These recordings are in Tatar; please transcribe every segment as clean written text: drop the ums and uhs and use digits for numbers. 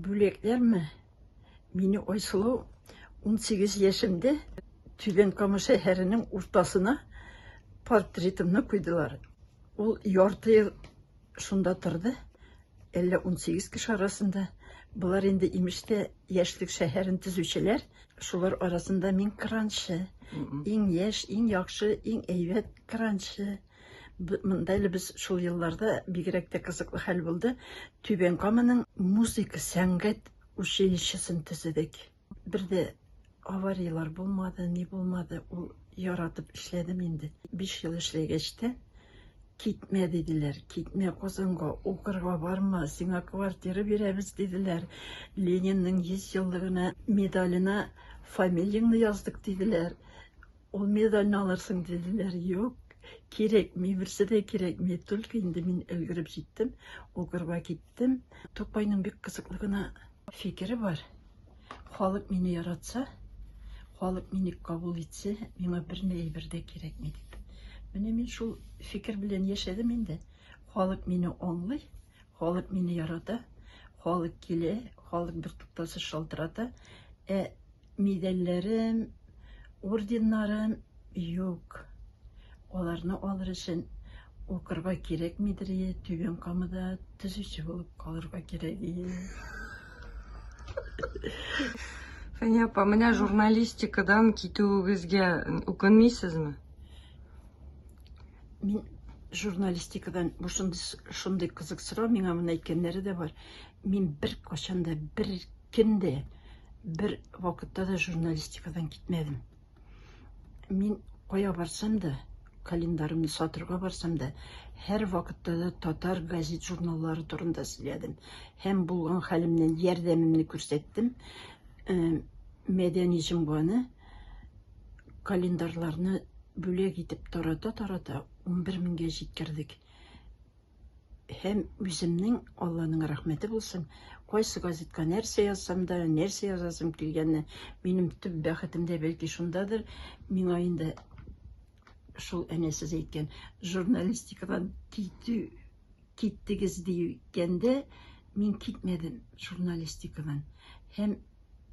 Бүләкләрме? Мине Айсылу 18 яшемдә Түбән Кама шәһәренең уртасына портретымны куйдылар. Ул ярты ел шунда торды. Әллә 18 кеше арасында. Болар инде имеш тә яшьлек шәһәрен төзүчеләр. Шулар арасында мин кранчы. Иң яшь, иң яхшы, иң әйбәт кранчы. Монда әле без шул елларда бигрәк тә кызыклы хәл булды. Түбән Каманың музыка сәнгать училищесын төзедек. Бер дә аварияләр булмады, ни булмады, ул яратып эшләдем инде. 5 ел эшләгәч тә, китмә диделәр, китмә Казанга, укырга барма, сиңа квартира бирәбез диделәр. Ленинның 100 еллыгына медаленә фамилияңне яздык диделәр. Ул медальне алырсың, диделәр. Юк, кирәкми, берсе дә кирәкми. Только инде мин өлгереп җиттем, укырга киттем. Тукайның бик кызыклы гына фикере бар. Халык мине яратса, халык мине кабул итсә, миңа бер ни әйбер дә кирәкми дип. Менә мин шул фикер белән яшәдем инде. Халык мине аңлый, халык мине ярата, халык килә, халык бертуктаусыз шалтырата. Ә Медальләрем, орденнарым юк. Аларны алыр өчен укырга кирәкмидер, Түбән Камада төзүче булып калырга кирәк. Фәния апа, менә журналистикадан китүегезгә үкенмисезме? Мин журналистикадан бу шундый, шундый кызык сорау, миңа моны әйткәннәре дә бар. Мин беркайчан да бер кем дә бер вакытта да журналистикадан китмәдем. Мин кая барсам да, календарымны сатырга барсам да, һәр вакытта да татар газет журналлары турында сөйләдем. Һәм булган хәлемнән ярдәмемне күрсәттем. Э, Мәдәни җомганы календарьларны бүләк итеп тарата-тарата 11 меңгә җиткердек. Һәм үземнең, Алланың рәхмәте булсын, кайсы газетка нәрсә язсам да, нәрсә язасым килгәнне, минем төп бәхетем дә бәлки шундадыр, миңа инде шул әнә сез әйткән журналистикадан китү, киттегез дигәндә, мин китмәдем журналистикадан. Һәм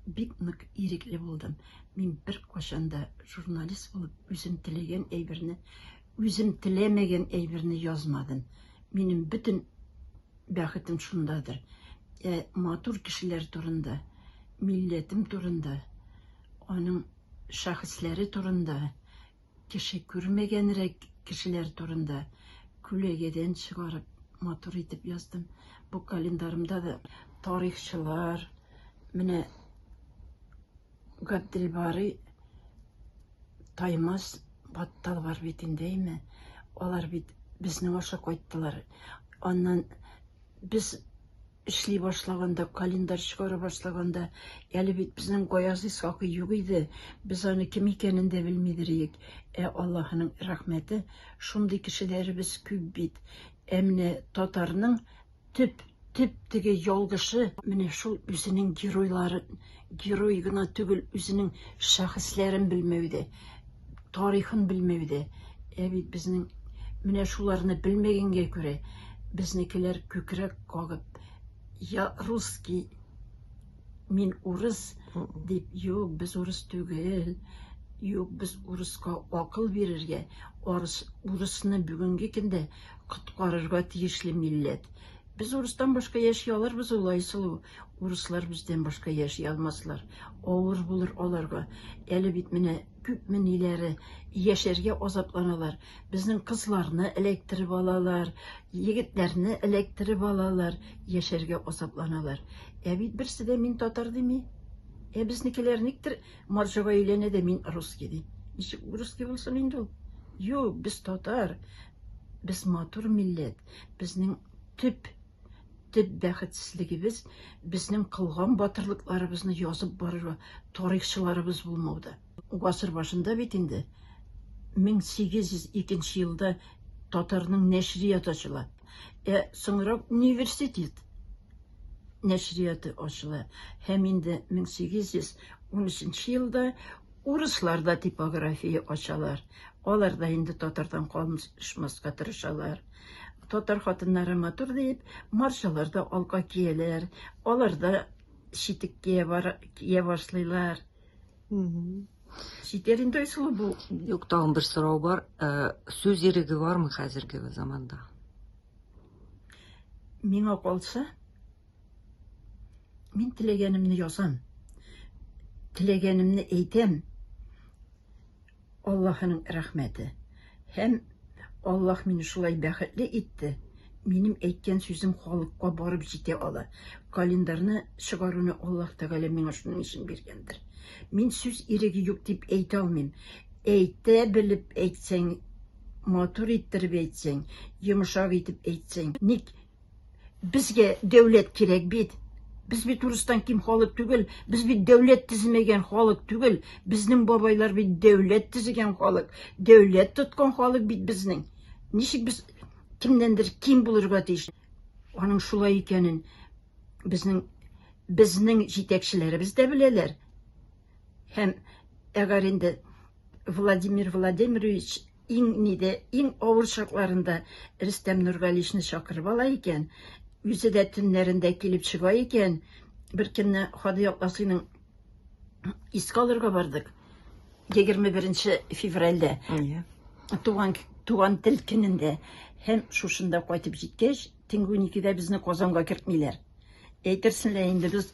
бик нык ирекле булдым. Мин беркайчан да журналист булып үзем теләгән әйберне Үзем теләмәгән әйберне язмадым. Минем бөтен бәхетем шундадыр. Ә матур кешеләр турында, милләтем турында, аның шәхесләре турында, кеше күрмәгәнрәк кешеләр турында күләгәдән чыгарып матур итеп яздым. Бу календарымда да тарихчылар, менә Габделбарый Таймас Баттал бар бит инде, әйме? Алар бит безнең аша кайттылар. Аннан без эшли башлаганда, календарь чыгара башлаганда, әле бит безнең Гаяз Исхакый юк иде. Без аны кем икәнен дә белмидер идек. Ә Аллаһының рәхмәте, шундый кешеләребез күп бит. Ә менә татарның Төп, төп теге ялгышы менә шул үзенең геройларын, герой гына түгел, үзенең шәхесләрен белмәүдә, тарихын белмәүдә. Ә бит безнең менә шуларны белмәгәнгә күрә, безнекеләр күкрәк кагып, я русский, мин урыс дип, юк, без урыс түгел, юк, без урыска акыл бирергә, урыс, урысны бүгенге көндә коткарырга тиешле милләт. Без урыстан башка яши алырбыз ул, Айсылу. Урыслар бездән башка яши алмаслар. Авыр булыр аларга. Әле бит менә күпме ниләре яшәргә азапланалар. Безнең кызларны эләктереп алалар, егетләрне эләктереп алалар, яшәргә азапланалар. Ә бит берсе дә мин татар дими. Ә безнекеләр никтер марҗага өйләнә дә мин русский ди. Ничек русский булсын инде ул? Юк, без татар. Без матур милләт, безнең төп төп бәхетсезлегебез безнең кылган батырлыкларыбызны язып барырга тарихчыларыбыз булмауда. Гасыр башында бит инде 1802 елда татарның нәшрияты ачыла. Ә соңрак университет нәшрияты ачыла. Һәм инде 1813 елда Урыслар да типография ачалар. Алар да инде татардан калышмаска тырышалар. Татар хатыннары матур диеп, марҗалар да алка кияләр. Алар да читек кия бара, кия башлыйлар. Җитәр инде Айсылу бу. Юк, тагын бер сорау бар. Э, сүз иреге бармы хәзерге заманда? Миңа калса, мин теләгәнемне язам. Теләгәнемне әйтәм. Аллаһының рәхмәте. Һәм Аллаһ мине шулай бәхетле итте, минем әйткән сүзем халыкка барып җитә ала. Календарьны чыгаруны Аллаһ Тәгалә миңа шуның өчен биргәндер. Мин сүз иреге юк дип әйтә алмыйм. Әйтә белеп әйтсәң, матур иттереп әйтсәң, йомшак итеп әйтсәң, ник Безгә дәүләт кирәк бит. Без бит урыстан ким халык түгел, без бит дәүләт төземәгән халык түгел. Безнең бабайлар бит дәүләт төзегән халык, дәүләт тоткан халык бит безнең. Ничек без кемнәндер ким булырга тиеш? Аның шулай икәнен безнең безнең җитәкчеләребез дә беләләр. Һәм әгәр инде Владимир Владимирович Иң нидә, иң авыр чакларында Рөстәм Нургалишны чакырып ала икән, үзе дә төннәрендә килеп чыга икән. Бер көнне Һади Атласыйның искә алырга бардык. 21 февральдә. Туган, туган тел көнендә. Һәм шушында кайтып җиткәч, төнге 12-дә безне Казанга кертмиләр. Әйтерсең лә инде без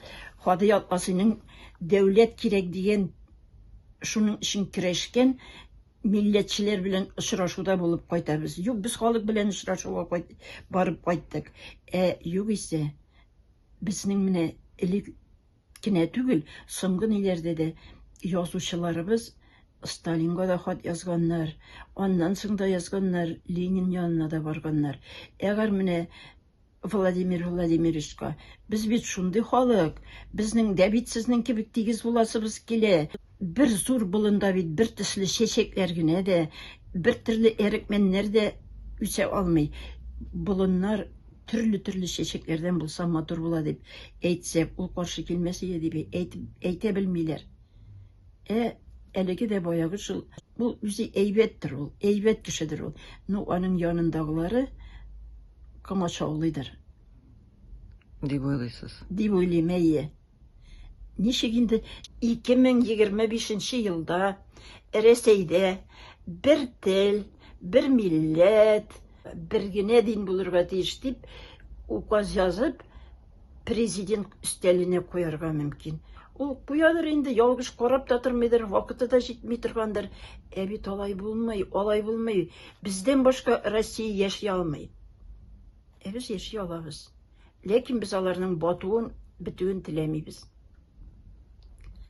Һади Атласыйның дәүләт кирәк дигән шуның өчен көрәшкән милләтчеләр белән очрашуда булып кайтабыз. Юк, без халык белән очрашуга кайт, барып кайттык. Ә югыйсә, безнең менә элек кенә түгел, соңгы ниләрдә дә язучыларыбыз Сталинга да хат язганнар, аннан соң да язганнар, Ленин янына да барганнар. Әгәр менә Владимир Владимировичка, без бит шундый халык, безнең дә бит сезнең кебек тигез буласыбыз килә. Бер зур болында бит бер төсле чәчәкләр генә дә, бер төрле әрекмәннәр дә үсә алмый. Болыннар төрле-төрле чәчәкләрдән булса матур була дип әйтсәк, ул каршы килмәс иде дип әйтеп, әйтә белмиләр. Ә әлеге дә баягы шул, ул үзе әйбәттер ул, әйбәт кешедер ул. Ну, аның янындагылары комачаулыйдыр. Дип уйлыйсыз? Дип уйлыйм, әйе. Ничек инде 2025 елда Рәсәйдә бер тел, бер милләт, бер генә дин булырга тиеш дип указ язып, президент өстәленә куярга мөмкин. Ул куядыр инде, ялгыш карап та тормыйдыр, вакыты да җитми торгандыр. Ә бит алай булмый, алай булмый. Бездән башка Россия яши алмый. Ә без яши алабыз. Ләкин без аларның батуын, бетүен теләмибез.